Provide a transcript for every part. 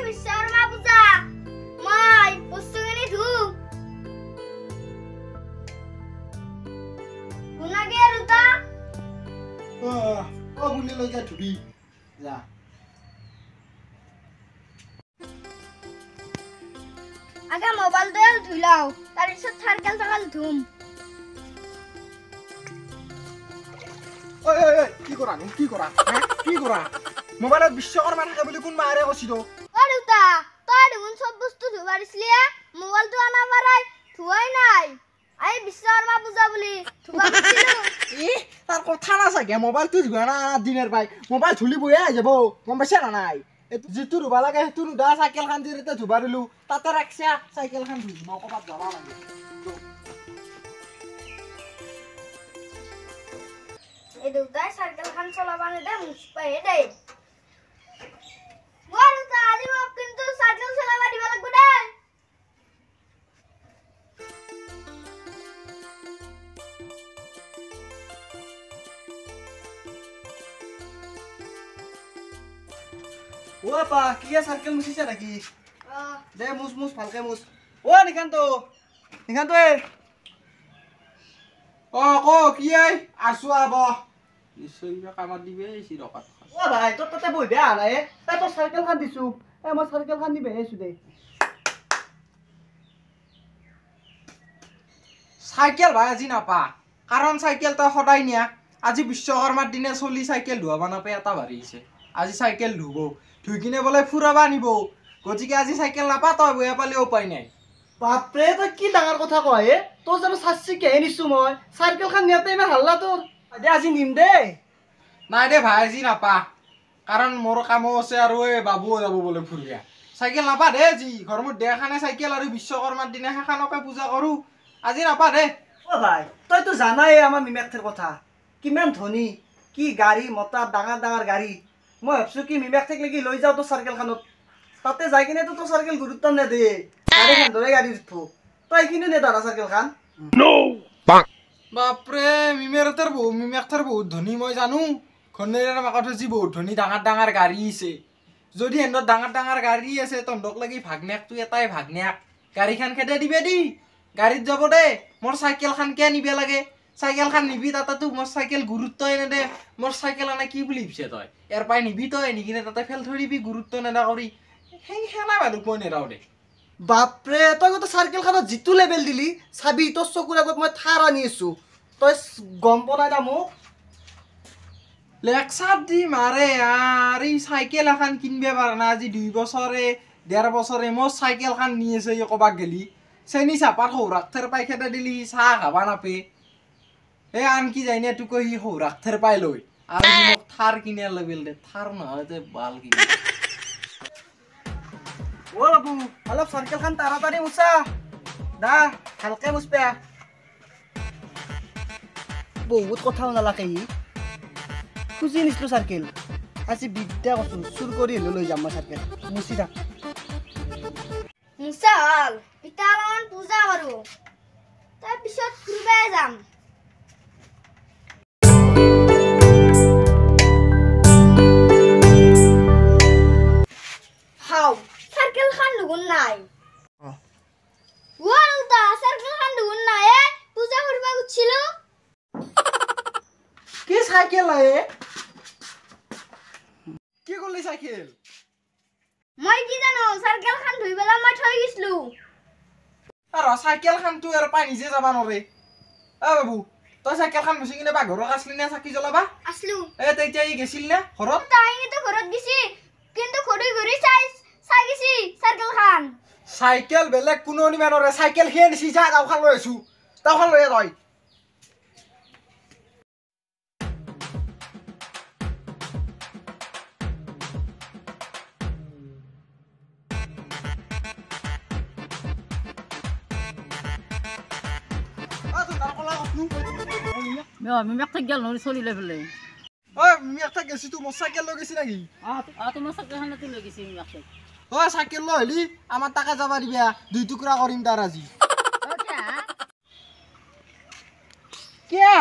বিশ্বকৰ্মা পূজা মই বস্তুখিনি ধুম শুনাগে আৰু তা অ বুলি লৈ যা ধুবি যা আগে মোবাইলটো ধুই লওঁ তাৰপিছত চাইকেল চাইকেল ধুম। ঐ ঐ ঐ কি কৰা নো কি কৰা কি কৰা মোবাইলত বিশ্বকৰ্মা থাকে বুলি কোনবা আৰে কৈছি তো অ দেউতা তই দেখোন চব বস্তু ধুবা দিছিলি মোবাইলটো আনা পাৰাই ধুৱাই নাই I Vishwakarma পূজা বুলি ধুবা দিছিলো। ই তাৰ কথা না চাগে মোবাইলটো ধুৱা না দিনৰ পাই মোবাইল ধুলি বৈয়া যাব গম পাইছা না নাই যিটো ধুবা লাগে সেইটো নুধা চাইকেলখন যিটো ধুবা দিলো তাতে ৰাখছা চাইকেলখন ধুই মই ক'ৰবাত যাব লাগে। এই দেউতাই চাইকেলখন চলাব নিদে মুচপাই দেই মই দেউতা আজি মোক কিন্তু চাইকেল চলাব দিব লাগিব দেই। ও আপা কি চাইকেল মুচিছা নেকি? দে মুচ মুচ ভালকে মুচ। ও নিশান্ত নিশান্ত এ অ ক কি I আছো আব নিশ্চয় কিবা কামত দিবে আহিছি দকাত। ও ভাই তোৰ তাতে বহি বেয়া নাই এ তোৰ চাইকেলখন দিছো এ মই চাইকেলখন নিবে আহিছো দে। চাইকেল ভাই আজি নাপা কাৰণ চাইকেল তই সদায় নিয়া আজি বিশ্বকৰ্মাৰ দিনা চলি চাইকেল ধুৱাব নাপায় এটা বাঢ়িছে আজি চাইকেল ধুব ধুই কিনে বোলে ফুৰাবা নিব গতিকে আজি চাইকেল নাপা তই বয়া পালে উপায় নাই। বাপৰে তই কি ডাঙৰ কথা কয় হে তোৰ জানো চাৰিচকীয়াহে নিছো মই চাইকেলখন নিয়াতে ইমান হাল্লা তোৰ দে আজি নিম দে। নাই দে ভাই আজি নাপা কাৰণ মোৰ কামো আছে আৰু এই বাবুও যাব বোলে ফুৰিয়া চাইকেল নাপা দে আজি ঘৰ মোৰ দেখানে চাইকেল আৰু বিশ্বকৰ্মাৰ দিনা সেইখনকে পূজা কৰোঁ আজি নাপা দে। অ ভাই তইতো জানাই আমাৰ মিমেকথেৰ কথা কিমান ধনী কি গাড়ী মতা ডাঙৰ ডাঙৰ গাড়ী মই ভাবছো কি মিমেকথেক লাগি লৈ যাওঁ তোৰ চাইকেলখনত তাতে যাই কিনেতো তোৰ চাইকেল গুৰুত্ব নেদে গাড়ীখন ধৰে গাড়ী উঠো তই এইখিনিও নেদাৰা চাইকেলখন। বাপৰে মিমেৰতৰ বহুত মিমেকথেৰ বহুত ধনী মই জানো ঘনেৰে মাকত যি বহুত ধনী ডাঙৰ ডাঙৰ গাড়ী আছে যদি সিহঁতৰ ডাঙৰ ডাঙৰ গাড়ী আছে তহঁতক লাগি ভাগনেকটো এটাই ভাগনেক গাড়ীখন খেদে দিবে দি গাড়ীত যাব দে মোৰ চাইকেলখন কিয় নিবে লাগে চাইকেলখন নিবি তাতেতো মোৰ চাইকেল গুৰুত্বই নেদে মোৰ চাইকেল আনা কি বুলি ভাবিছে তই ইয়াৰ পৰাই নিবি তই নি কিনে তাতে ফেল থৈ দিবি গুৰুত্ব নেদা কৰি সেই সেনা মানুহ মই নেদাও দে। বাপৰে তই গোটেই চাইকেলখনত যিটো লেভেল দিলি চাবি তোৰ চকুৰ আগত মই থাৰ আনি আছো তই গম পোৱা নাই না মোক লেকচাৰ দি মাৰে আৰু এই চাইকেল এখন কিনিব পাৰা না আজি 2 বছৰে 1.5 বছৰে মোৰ চাইকেলখন নি আছে ই ক'ৰবাত গেলি চেনি চাপাত সৌৰাক থেৰ পাই খেদা দিলি সি চাহ খাবা নাপে এই আনকি যায়নে তোক সি সৌৰাক থেৰ পাই লৈ আৰু সি মোক থাৰ কিনে লেবেল দে থাৰ নহয় দে বাল কিনে। ও বাবু অলপ চাইকেলখন তাড়াতাড়ি মুচা দা ভালকে মুচপে বহুত কথাও নালাগে সি খুজি নিছিলো চাইকেল আজি বিদ্যা কৈছো চুৰ কৰি হ'লেও লৈ যাম মই চাইকেল মুচি থাক। মুচা হ'ল পিতা অলপমান পূজা কৰোঁ তাৰপিছত ফুৰিব যাম। হাও চাইকেলখন দেখোন নাই ও দেউতা চাইকেলখন দেখোন নাই এ পূজা কৰিব গৈছিলো। কি চাইকেল আহে কি কৰলি চাইকেল মই কি জানো চাইকেলখন ধুই পেলাই মই থৈ গৈছিলো আৰু চাইকেলখনতো ইয়াৰ পৰাই নিজে যাবা নৰে। অ বাবু তই চাইকেলখন মুচি কিনে বা ঘৰত আছলি নে চাকি জ্বলাবা আছলো এ তেতিয়া ই গেছিল না ঘৰত তাই কিন্তু ঘৰত গেছি কিন্তু ঘূৰি ঘূৰি চাই চাই গেছি চাইকেলখন চাইকেল বেলেগ কোনো নিবা নৰে চাইকেল সিয়ে নিছি যা দাওখন লৈ আছো দাওখন লৈ তই। মিমেকথেক গেল নহ'লে চলি লৈ পেলাই ঐ মিমেকথেক গেছি তো মোৰ চাইকেল লৈ গৈছি নেকি? তোমাৰ চাইকেলখনতে লৈ গৈছি মিমেকথেক। ঐ চাইকেল লৈ আহিলি আমাৰ তাকে যাবা দিবা 2 টুকুৰা কৰিম তাৰ আজি। কিয়া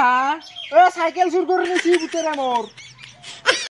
ঐ চাইকেল চুৰ কৰি নিছি পুতেৰে মোৰ।